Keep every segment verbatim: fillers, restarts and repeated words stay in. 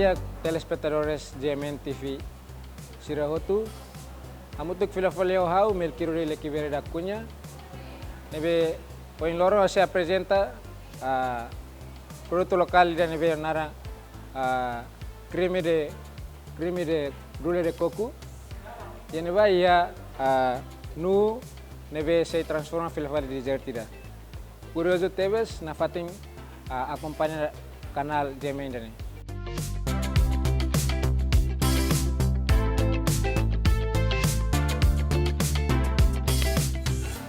Di'ak telespetadores G M N T V sira hotu, hamutuk fila fali ho ha'u Melquior Lequivere da Cunha, ne'ebé ohin loron sei aprezenta, ah, produtu lokál ida ne'ebé naran, ah, creme de, creme de brulee de coco. Iha ne'ebá iha, ah, nuu ne'ebé sei transforma fila fali dezertu ida. Kuriozu tebes, nafatin, ah, akompaña kanál G M N ida-ne'e.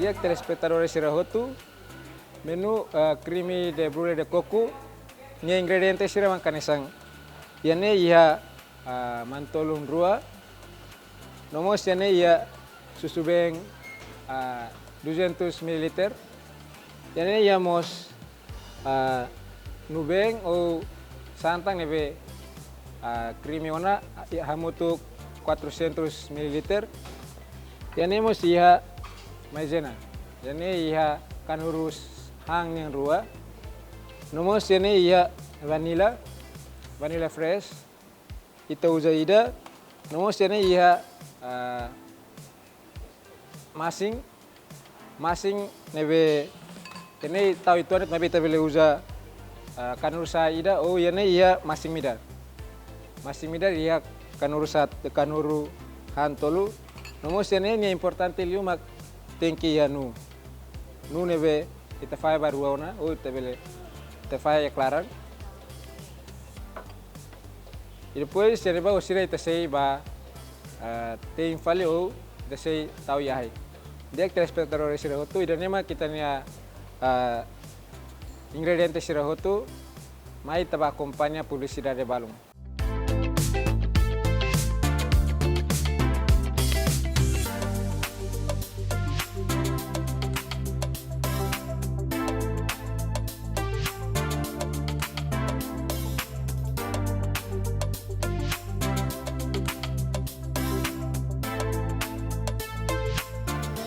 Di'ak telespetadores sira hotu, menu, ah, creme de brulee de coco nia ingrediente sira mak hanesan. Iha ne'e iha, ah, manu-tolun rua. No mós iha ne'e iha susubeen, ah, duzentos mililiter. Iha ne'e iha mós, ah, nuu-been ou santan ne'ebé, ah, creme ona, ah, hamutuk quatrocentos mililiter. Iha ne'e mós iha maizena. Iha ne'e iha kanuru han nian rua. No mós iha ne'e iha vanilla, vanilla fresh. Ita uza ida. No mós iha ne'e iha, ah, masin. Masin ne'ebé, iha ne'e tau uitoan de'it, maibé ita bele uza, ah, kanuru sa'e ida, ou iha ne'e iha masin-midar. Masin-midar iha kanuru sa'e, kanuru han tolu. No mós iha ne'e nia importante liu mak tenke iha nuu. Nuu ne'ebé ita fahe ba rua ona, ou ita bele, ita fahe iha klaran. I depois, iha ne'ebá sira ita sei ba, ah, te'in fali ou ita sei tau iha ahi. Di'ak telespetadores sira hotu, ida-ne'e mak ita-nia, ah, ingrediente sira hotu, mai ita ba akompaña publisidade balun.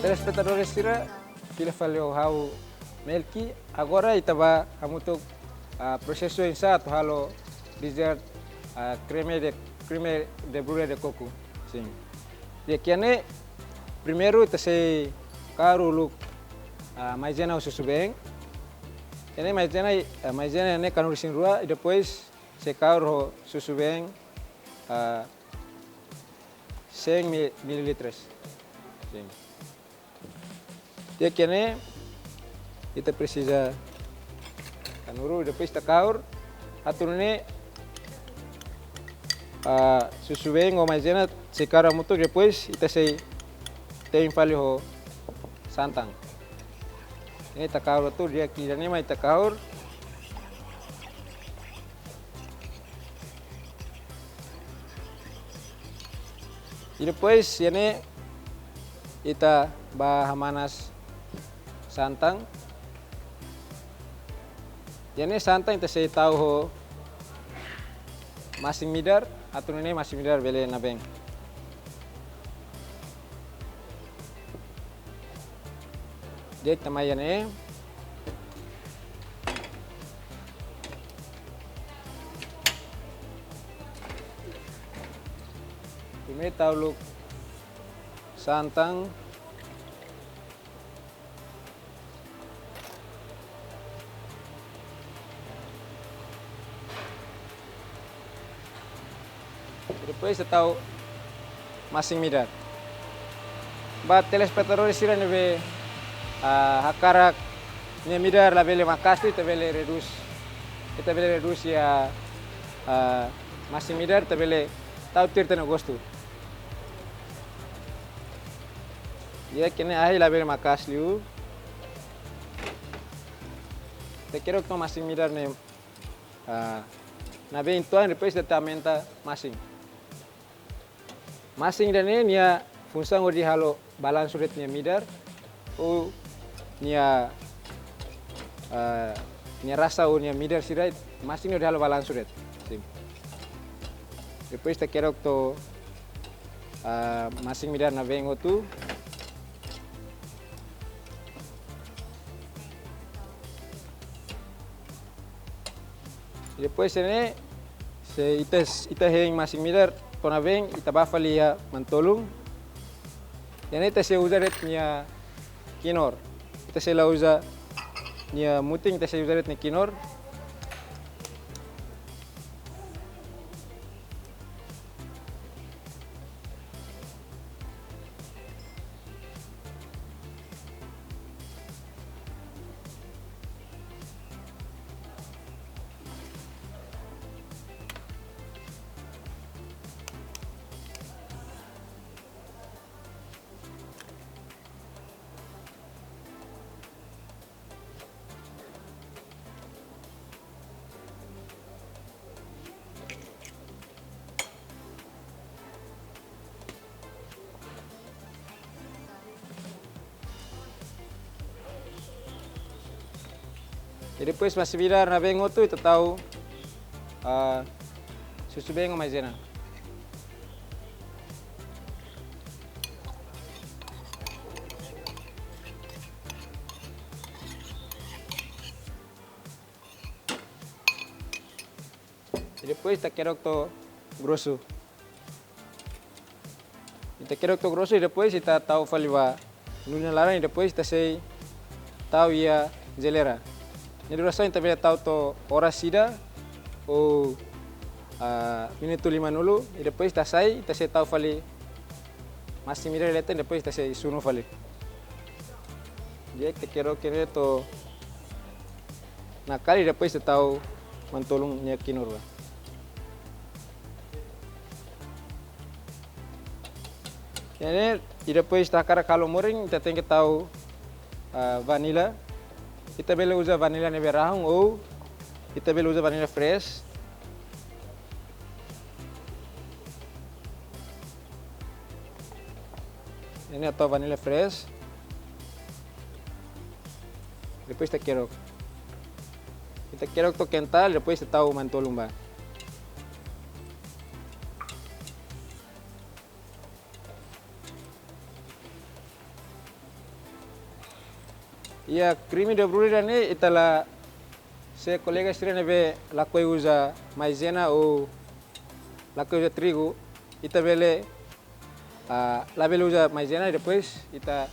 Telespetadores sira, fila fali ho ha'u Melki, agora ita ba hamutuk, ah, prosesu oinsá atu halo dessert, ah, creme de, creme de brulee de coco. Sin. Di'ak, iha ne'e, primeiru ita sei kaur uluk, ah, maizena ou susubeen. Iha ne'e maizena, ah, maizena iha ne'e kanuru isin-rua, i depois sei kaur ho susubeen, ah, cem mi-, mililitros. Sin. Di'ak, iha ne'e ita presiza kanuru, depois ita kaur. Atu nune'e, ah, susubeen ho maizena sei kaur hamutuk, depois ita sei te'in fali ho santan. Ne'e ita kaur atu, di'ak, iha ne'e mai ita kaur. I depois, iha ne'e ita ba hamanas santan. Iha ne'e santan ita sei tau ho masin-midar, atu nune'e masin-midar bele nabeen. Di'ak, ita mai iha ne'e. Primeiru tau uluk santan. Depois ita tau masin-midar. Ba telespetadores sira ne'ebé, ah, hakarak nia midar labele maka'as, ita bele redús. Ita bele redús iha, ah, masin-midar, ita bele tau tuir ita-nia gostu. Di'ak, iha ne'e ahi labele maka'as liu. Ita kero to masin-midar ne'e, ah, nabeen uitoan, depois ita aumenta masin. Masin ida-ne'e nia funsaun hodi halo balansu de'it nia midar, ou nia, ah, nia rasa ou nia midar sira, masin hodi halo balansu de'it. Sin. Depois ita kero to, ah, masin-midar nabeen hotu. Depois iha ne'e, Se ita, ita hein masin-midar to'o nabeen, ita bá fali iha manu-tolun. Iha ne'e ita sei uza de'it nia kinur. Ita sei la uza nia mutin, ita sei uza de'it nia kinur. I depois masin-midar nabeen hotu ita tau, ah, susubeen ho maizena. I depois ita kerok to'o grosu. Ita kerok to'o grosu, i depois ita tau fali ba nuu nia laran, i depois ita sei tau iha jeleira. Nia durasaun ita bele tau to'o oras ida ou, ah, minutu limanulu, i depois ita hasai, ita sei tau fali masin-midar iha leten, i depois ita sei sunu fali. Di'ak, ita kerok ne'e to'o nakali, i depois ita tau manu-tolun nia kinur ba. Iha ne'e, i depois ita hakarak halo morin, ita tenke tau, ah, vanilla. Ita bele uza vanilla ne'ebé rahun ou ita bele uza vanilla fresh. Iha ne'e ita tau vanilla fresh. Depois ita kerok. Ita kerok to'o kental, depois ita tau manu-tolun ba. Iha kreme de brulee ida-ne'e ita la, se kolega sira ne'ebé lakohi uza maizena ou lakohi uza trigu, ita bele, ah, labele uza maizena, i depois ita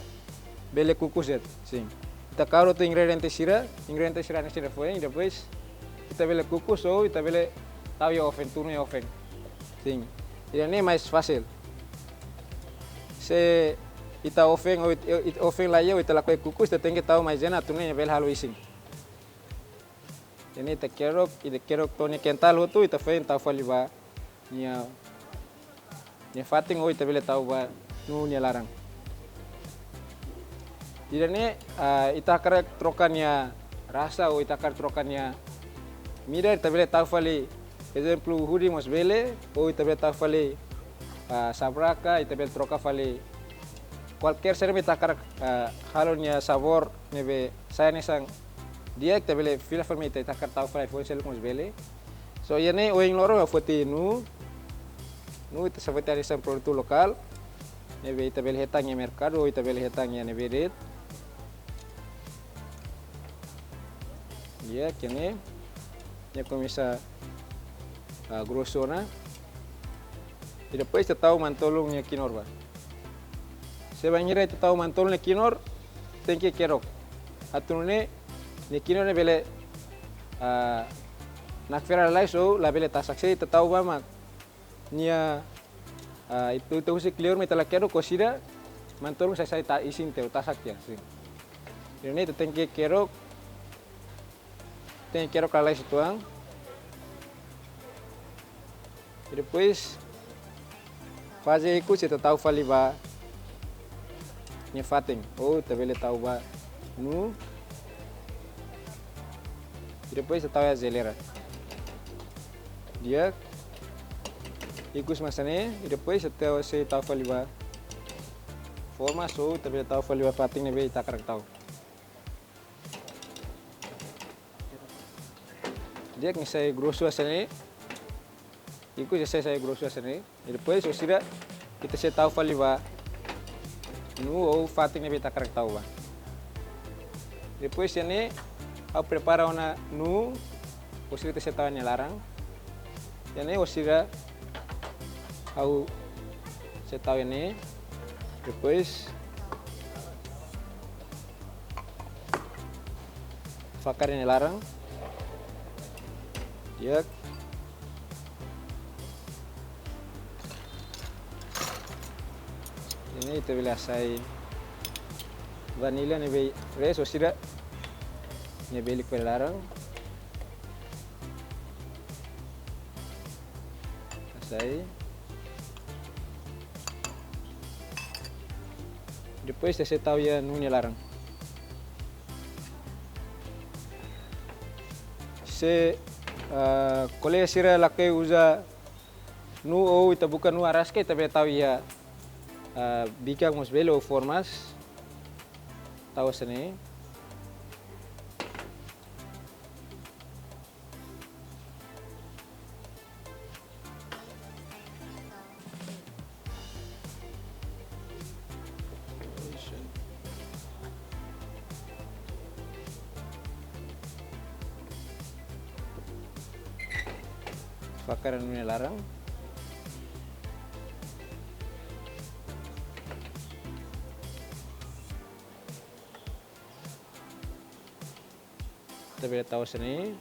bele kukus de'it, sin. Ita kahur hotu ingrediente sira, ingrediente sira hanesan ne'e foin, i depois ita bele kukus ou ita bele tau iha oven, tunu iha oven. Sin. Ida-ne'e mais fasil. Se ita oven ou it-, it-, oven laiha ou ita lakohi kukus, ita tenke tau maizena atu nune'e bele halo isin. Iha ne'e ita kerok, ita kerok to'o nia kental hotu, ita foin tau fali ba nia, nia fatin ou ita bele tau ba nuu nia laran. Ida-ne'e, ah, ita hakarak troka nia rasa ou ita hakarak troka nia midar, ita bele tau fali, ezemplu, hudi mós bele, ou ita bele tau fali, ah, sabraka, ita bele troka fali kualkér saida mak ita hakarak, ah, halo nia sabór ne'ebé sai hanesan di'ak, ita bele fila fali mak ita, ita hakarak tau fali ai-foin seluk mós bele. So, iha ne'e ohin loron ha'u foti nuu. Nuu ita sei foti hanesan produtu lokál ne'ebé ita bele hetan iha merkadu ou ita bele hetan iha ne'ebé de'it. Di'ak, iha ne'e. Nia komesa, ah, grosu ona. I depois ita tau manu-tolun nia kinur ba. Se bainhira ita tau manu-tolun nia kinur, tenke kerok. Atu nune'e nia kinur ne'e bele, ah, nakfera lalais ou labele tasak. Se ita tau ba mak nia, ah, ita, ita husik liur mak ita la kerok, orsida manu-tolun sai, sai ta isin tiha ou tasak tiha, sin. Ida-ne'e ita tenke kerok, tenke kerok lalais uitoan. I depois faze ikus ita tau fali ba nia fatin. Ou ita bele tau ba nuu. I depois ita tau iha jeleira. Di'ak. Ikus mak hanesan ne'e, i depois ita sei tau fali ba forma, ou ita bele tau fali ba fatin ne'ebé ita hakarak tau. Di'ak, nia sai grosu hanesan ne'e. Ikus nia sai, sai grosu hanesan ne'e. I depois, orsida, ita sei tau fali ba nuu ou fatin ne'ebé ita hakarak tau ba. Depois iha ne'e, ha'u prepara ona nuu, orsida ita sei tau nia laran. Iha ne'e orsida ha'u sei tau iha ne'e. Depois fakar iha nia laran. Di'ak. Iha ne'e ita bele hasai vanilla ne'ebé fresh orsida. Ne'e bele iha laran. Hasai. Depois ita sei tau iha nuu nia laran. Se, ah, kolega sira lakohi uza nuu ou ita buka nuu araska, ita bele tau iha, ah, bikan mós bele ou formas. Tau hanesan ne'e. Fakar iha nuu nia laran. Ita bele tau hanesan ne'e.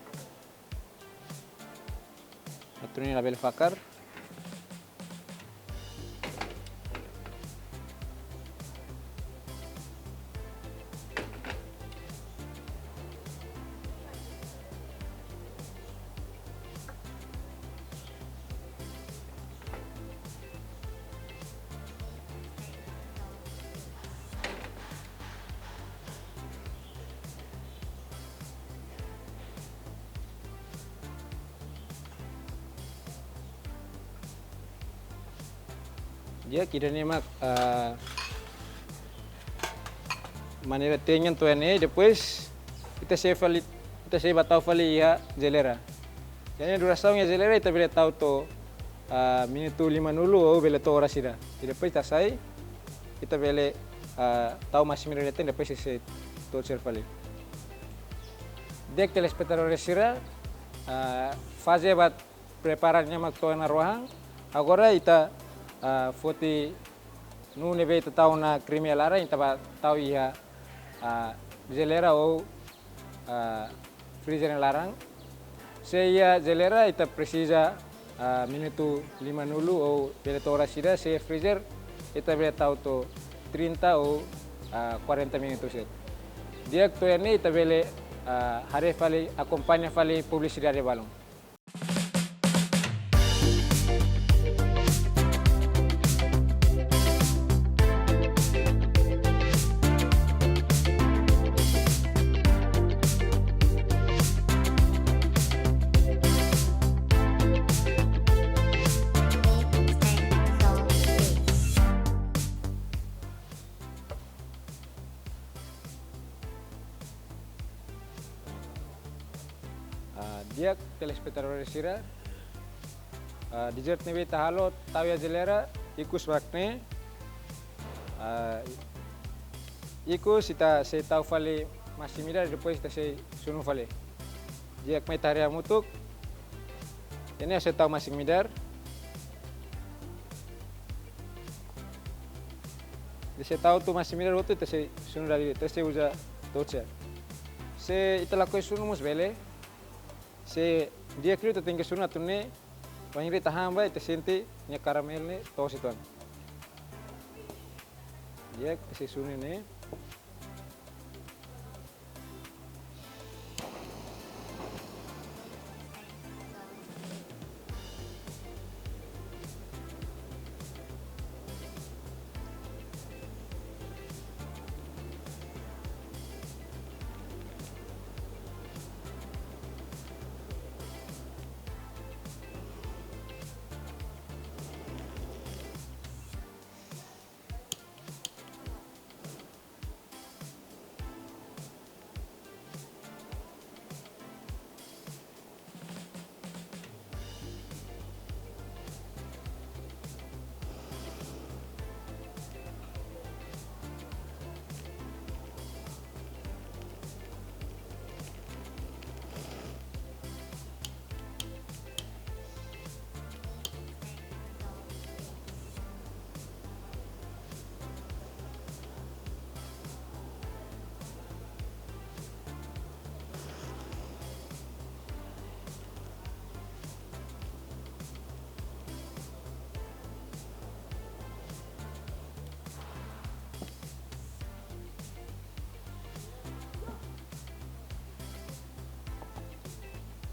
Atu nune'e labele fakar. Di'ak, ida-ne'e mak, ah, maneira te'in to'o iha ne'e, depois ita sei fali, ita sei bá tau fali iha jeleira. Iha ne'e durasaun iha jeleira ita bele tau to'o, ah, minutu limanulu ou bele to'o oras ida. I depois ita hasai, ita bele, ah, tau masin-midar iha ne'e, depois sei, sei touch fali. Di'ak, telespetadór sira, ah, faze ba prepara ne'e mak to'o ona rohan. Agora ita, ah, foti nuu ne'ebé ita tau ona kreme iha laran, ita bá tau iha, ah, jeleira ou, ah, freezer nia laran. Se iha jeleira ita presiza, ah, minutu limanulu ou bele to'o oras ida, se freezer ita bele tau to'o trinta ou, ah, quarenta minutos de'it. Di'ak, to'o iha ne'e ita bele, ah, haree fali, akompaña fali publisidade balun. Ah, di'ak, telespetadór sira, ah, dessert ne'ebé ita halo tau iha jeleira, ikus mak ne'e. Ah, ikus ita sei tau fali masin-midar, depois ita sei sunu fali. Di'ak, mai ita haree hamutuk. Iha ne'e sei tau masin-midar. Ita sei tau to'o masin-midar hotu, ita sei sunu dala ida, ita sei uza toucher. Se ita lakohi sunu mós bele. Se di'ak liu ita tenke sunu atu nune'e bainhira ita han ba ita sente nia karamel ne'e toos uitoan. Di'ak, ita sei sunu ne'e.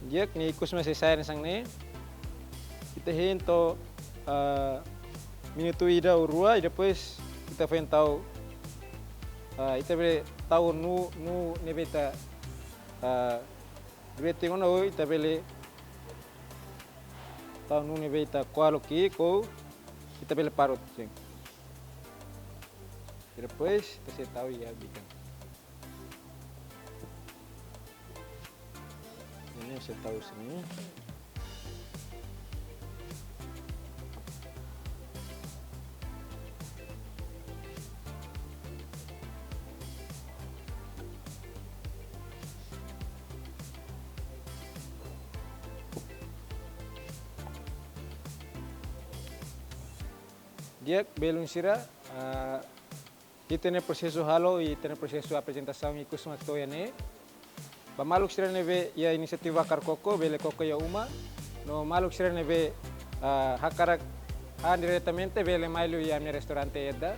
Di'ak, nia ikus mak sei sai hanesan ne'e. Ita hein to'o, ah, minutu ida ou rua, i depois ita foin tau, ah, ita bele tau nuu, nuu ne'ebé ita, ah, bele tengo no, ita bele tau nuu ne'ebé ita ko'a loos ki'ik, ita bele parut, sin. I depois, ita sei tau iha bikan. Ne'e sei tau sini. Di'ak, belun sira, ah, ita-nia prosesu halo i ita-nia prosesu aprezentasaun ikus mak to'o iha ne'e. Ba maluk sira ne'ebé iha inisiativa hakarak koko, bele koko iha uma. No maluk sira ne'ebé, ah, hakarak han diretamente, bele mai liu iha ami-nia restaurante Edda.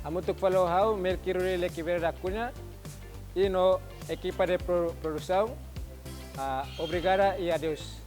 Hamutuk fali ho ha'u, Melky Ruri Leque Verde da Cunha, i no ekipa de pro-, produsaun. Ah, obrigada i adeus.